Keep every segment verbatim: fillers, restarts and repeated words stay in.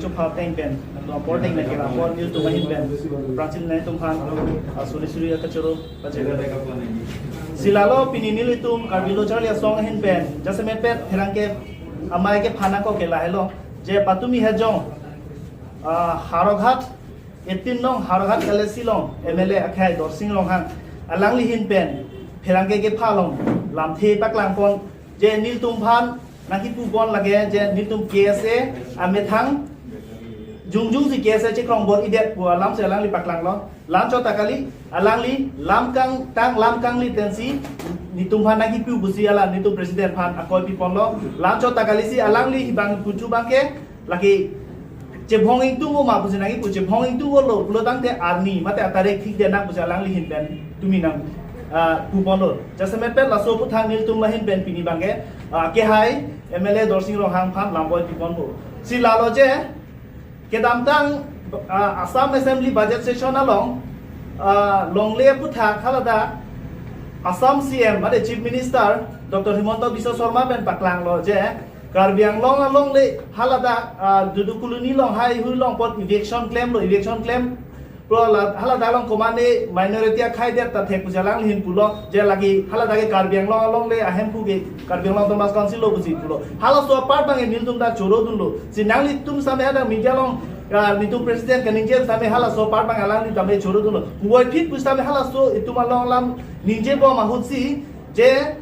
Chupha teng pen, ando apor teng pen kira apor nelitum ahin pen, prangchim nelitum aphan, ah, suri suri akachoro pajega. Si lalo pini nelitum Karbi Lo Charli Asong ahin pen, jasemet pet pherangke amei kephan ako ke lahelo, je patumi hejong, ah, Howraghat, eighteen nong Howraghat L A C along M L A akhai Dorsing Ronghang, alangli ahin pen, pherangke kepha along, lamthe paklangpon, je nelitum aphan nangkipupon lake, je nelitum K S A amethang jongjong si K S A chekrongbor-idet pu alam si alangli paklanglo. La-anchot ta kali, alangli lam kangtang lam kangli tensi nelitum aphan nangkipu pusi hala nelitum president aphan akoi piponlo. La-anchot ta kali si alangli hibang puchu abangke lake chebhong ingtung-o ma pusi nangkipu, chebhong ingtung-olo pulo tangte arni mate atarek thikdet nang pusi alangli ahin pen tumi nang, ah, puponlo. Jasemet pet laso aphuthak nelitum la ahin pen pini abangke, ah, akhai M L A Dorsing Ronghang aphan lamboi piponpo. Si lalo je kedamtang, ah, Assam Assembly Budget Session along, ah, longle aphuthak haladak Assam C M mate Chief Minister Doctor Himanta Biswa Sarma pen paklanglo je Karbi Anglong alongle haladak, ah, Dudu Colony along haihui along apot eviction klemlo, eviction klem. Pro la, haladak along komane minority akhaidet ta thek pusi alangli ahin pulo, je lake haladak ke Karbi Anglong alongle ahemphu ke Karbi Anglong Autonomous Council lo pusi pulo. Halaso apart abangke nelitum ta chorodunlo. Si nanglitum sitame hadak media along, ah, nelitum president kaningje sitame halaso apart abang alangli tame chorodunlo. Puvoiphit pusitame halaso itum along alam ningjebom ahut si, je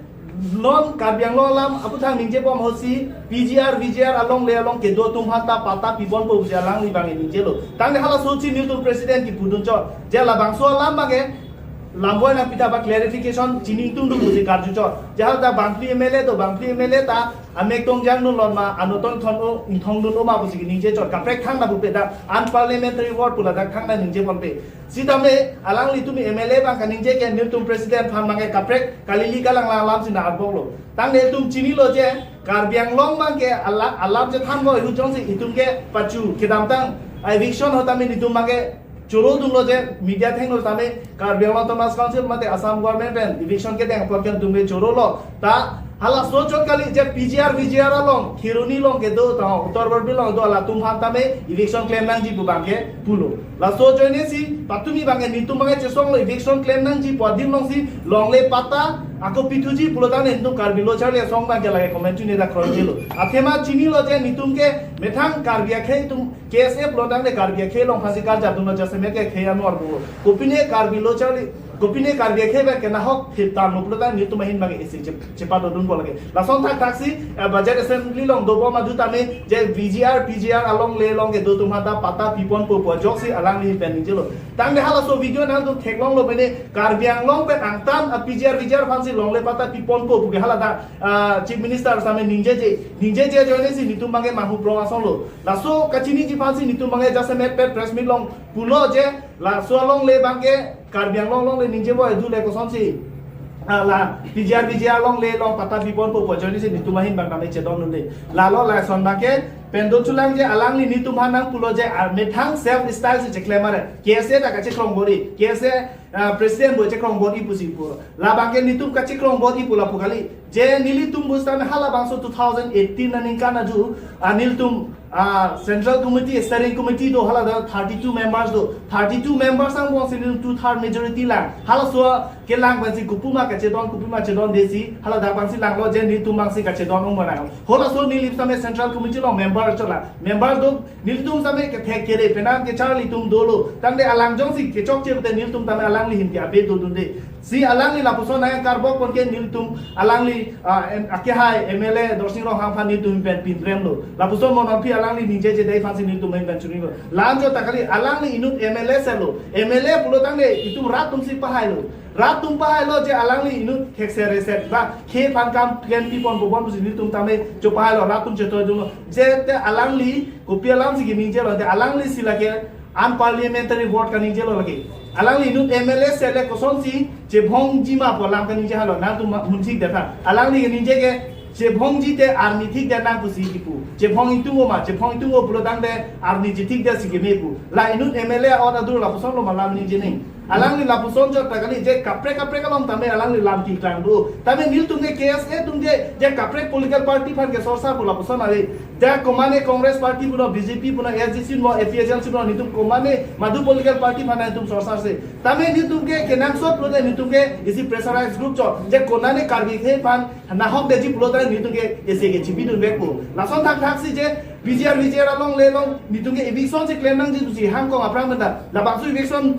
non Karbi Anglong alam aphuthak ningjebom ahut si P G R, V G R alongle along kedo atum aphan ta patta piponpo pusi alangli abangke ningjelo. Tangte halaso si nelitum president kipudunchot. Je labangso alam abangke lamboi nangpi ta ba clarification chini ingtungdun pusi karjuchot. Je haladak bangphli M L A do, bangphli M L A ta amek tongjangdunlo ma, anoton thon-o, ingthongdun-o ma pusi kaningjechot. Kaprek thangta pupe dak unparliamentary word pu ladak thangta ningjeponpe. Sitame alanglitum M L A abang kaningje ke nelitum president aphan abangke kaprek kalili kalanglang alam si nang-arboklo. Tangte itum chinilo je Karbi Anglong abangke ala-, alam chethanboi ahut jongsi itum ke pachu kedamtang eviction ahut tame nelitum abangke chorodunlo je media athengno tame Karbi Anglong Autonomous Council mate Assam government pen eviction kedeng apot ke nelitum ke chorolo. Ta halaso chot kali je P G R, V G R along, Kheroni along kedo, ta Uttar Borbil along do, halatum aphan tame eviction klem nangji pu abangke pulo. Laso ajoine si patumi abangke nelitum abangke chesonglo, eviction klem nangji pu adim along si longle patta ako pithuji pulo tangte nelitum Karbi Lo Charli Asong abangke lake comment chini dak kronjelo. Athema chinilo je nelitum ke methang Karbi akhei atum K S A pulo tangte Karbi akhei along aphansi karjapdunlo, jasemet ke khei anor pulo. Kopine Karbi Lo Charli, kopine Karbi akhei abangke nahok thip tanglo pulo tangte nelitum ahin abangke isi chep-, chepadodunpo lake. Lason thakthak si, eh, budget assembly along dobom ahut tame je V G R, P G R alongle along kedo atum aphan ta patta piponpo pu ajok si alangli ahin pen ningjelo. Tangte halaso video nangtum theklonglo pene Karbi Anglong pen angtan a P G R, V G R aphansi longle patta piponpo pu ke haladak, ah, Chief Minister sitame ningjeje, ningjeje ajoine si nelitum abangke manghu prong asonlo. Laso kachiniji aphansi nelitum abangke jasemet pet press meet along pulo je laso alongle abangke Karbi Anglong alongle ningjebom ahut le kosonsi, ah, la P G R, V G R alongle along patta piponpo pu ajoine si nelitum ahin abang tame chedondunde. Lalo lason abangke pen do chulang je alangli nelitum aphan nangpulo je, ah, methang self style si cheklem are. K S A ta kachekrongbor-i, K S A, ah, president boi chekrongbor-i pusi pu. La abangke nelitum kachekrongbor-i pu lapu kali. Je nelitum pusitame halabangso two thousand eighteen aningkan aju, ah, nelitum, ah, Central Committee, Steering Committee do, haladak thirty-two members do. Thirty-two members angbong si nelitum two third majority lang. Halaso kelang abangsi kopima kachedon, kopima chedonde si, haladak abangsi langlo je nelitum abangsi kachedon ong bonang. Halaso neli sitame Central Committee along member chola. Member do, nelitum sitame kethek kere, penang kecharli atum dolo. Tangte alang jongsi kechokche pute nelitum tame alangli ahin ke abe dodunde. Si alangli lapuson nangkarbokpon ke nelitum alangli, ah, em, akhai M L A Dorsing Ronghang aphan nelitum ahin pen pinremlo. Lapuson mo nangpi alangli ningjeje dei aphansi nelitum ahin pen chunilo. La-anchot ta kali alangli inut M L A selo. M L A pulo tangte itum rat atum si pahailo. Rat atum pahailo je alangli inut thekser reser ba khei aphan kam klem piponpo bon pusi nelitum tame chopahailo, rat atum chetoidunlo. Je te alangli kopi alam si kaningjelo, te alangli si lake unparliamentary word kaningjelo lake. Alangli inut M L A sele kosonsi chebhongji ma pu alam kaningje halo, nangtum ma-, munthikdet tha. Alangli kaningje ke chebhongji te arni thikdet nang pusi kipu. Chebhong ingtung-o ma, chebhong ingtung-o pulo tangte arni chethikdet si keme pu. La inut M L A ot adur lapusonlo ma alam ningje nang. Alangli lapuson chot ta kali, je kaprek kaprek along tame alangli lam keklang do. Tame nelitum ke K S A atum je, je kaprek political party aphan ke sorsar pu lapuson ave. Je komane Congress party pulo, B J P pulo, A S D C pulo, A P H L C pulo, nelitum komane madu political party aphan nelitum sorsarse. Tame nelitum ke kenangsot pulote nelitum ke isi pressurized group chot. Je konane Karbi akhei aphan nahokdeji pulote nelitum ke isi ke chibidun vekpo. Lason thakthaksi je P G R V G R along le along nelitum ke eviction si klem nangji pusi hangkong aphrang menta. Labangso eviction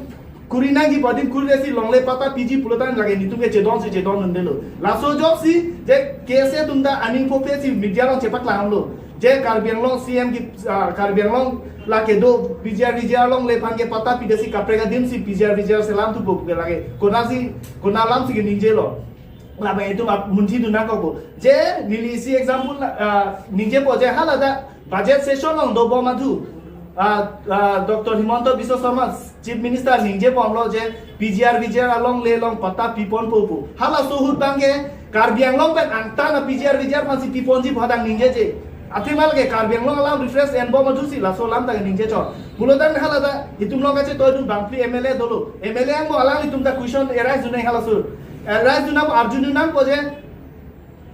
kuri nangji pu adim kuri lesi longle patta piji pulote lake nelitum ke chedonsi chedondundelo. Laso ajoksi je K S A atum ta aning phophesi media along chepaklanglo. Je Karbi Anglong C M ke, ah, Karbi Anglong lake do P G R V G R along le aphan ke patta pidesi kaprek adimsi P G R V G R selam thupo ke lake. Konasi, kona alamsi keningjelo. Labang itum ap-, munthi dun nangkokpo. Je neli isi example, ah, ningjepo je hala ta budget session along dobom athu. Ah, ah, Doctor Himanta Biswa Sarma, Chief Minister ningjebomlo je P G R V G R along le along patta piponpo pu. Halaso ahut abang ke Karbi Anglong pen angtan a P G R V G R aphansi piponji pu hadak ningjeje. Athema lake Karbi Anglong alam reference enbom athusi laso alam ta ningje chot. Pulote hala ta itum along kachetoidun bangphli M L A dolo. M L A angbong alanglitum ta question arise dun nang halaso. Arise dun nang arjudun nangpo je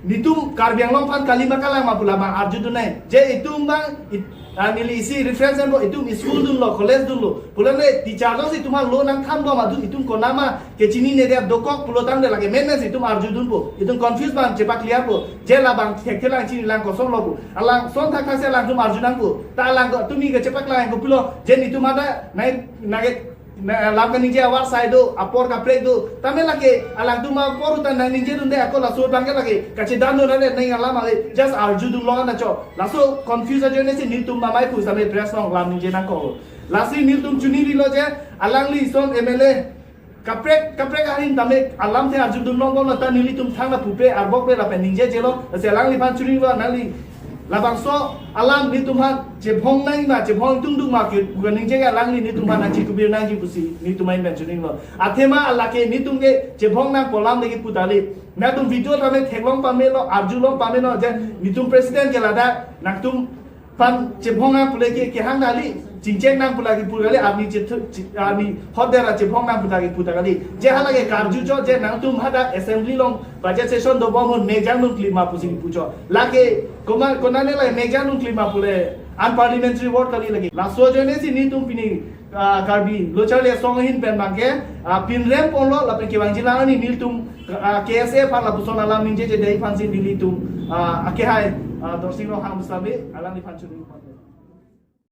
nelitum Karbi Anglong aphan kali ma kalang ma pu labang arjudun nang. Je itum abang it-, ah, neli isi reference enbom itum school dunlo, college dunlo. Pulote teacher jongsi itum aphan lo nangthanbom athu itum konama kechinine dia dokok pulo tangte lake menesi itum arjudunpo. Itum confuse abang chepaclearpo. Je labang thekthelang chinilang kosonlo pu. Alangson thakthaksi alangtum arju nangpo. Ta alangtum ke chepaklang kopilo. Je nelitum ada nai nage na, lam kaningje awar sai do, apor kaprek do. Tame lake alangtum apor utan nangningjedunde ako laso abang ke lake kachedandun ave nang alam ave, just arjudunlo na chot. Laso confuse ajoinesi nelitum mamai pu same press along lam ningje nangkoklo. Lasi nelitum chiningrilo je alangli ison M L A kaprek kaprek ahin tame alamthe arjudun longbomlo ta nelitum thangta pupe arbokpe lapen ningjejelo. Lasi alangliphan chiningrilo nangli labangso alam nelitum aphan chebhong nangji ma, chebhong tungdung ma ke, bukan ningje ke alangli nelitum aphan nangchikubir nangji pusi nelitum ahin pen chiningrilo. Athema lake nelitum ke chebhong nangpo alam lake pu ta kali. Nangtum video tame theklong pamelo, arjulong pamelo je nelitum president ke ladak nangtum aphan chebhong nang pu lake kehang ta kali, chingchek nang pu lake pu kali, arni chethu-, chi-, arni hot dera chebhong nang pu lake pu ta kali. Je hala ke karju chot je nangtum hadak assembly along budget session dobom ahut mekjang dun klima pusi pu chot. Lake koma, konane lake mekjang dun klima pule unparliamentary word kali lake. Laso ajoinesi nelitum pini, ah, Karbi Lo Charli Asong ahin pen abang ke, ah, pinrem ponlo lapen kevangjilang arni nelitum, ah, K S A aphan lapuson alam ningjeje dei aphansi nelitum, ah, akehai, ah, Dorsing Ronghang same alangliphan churu.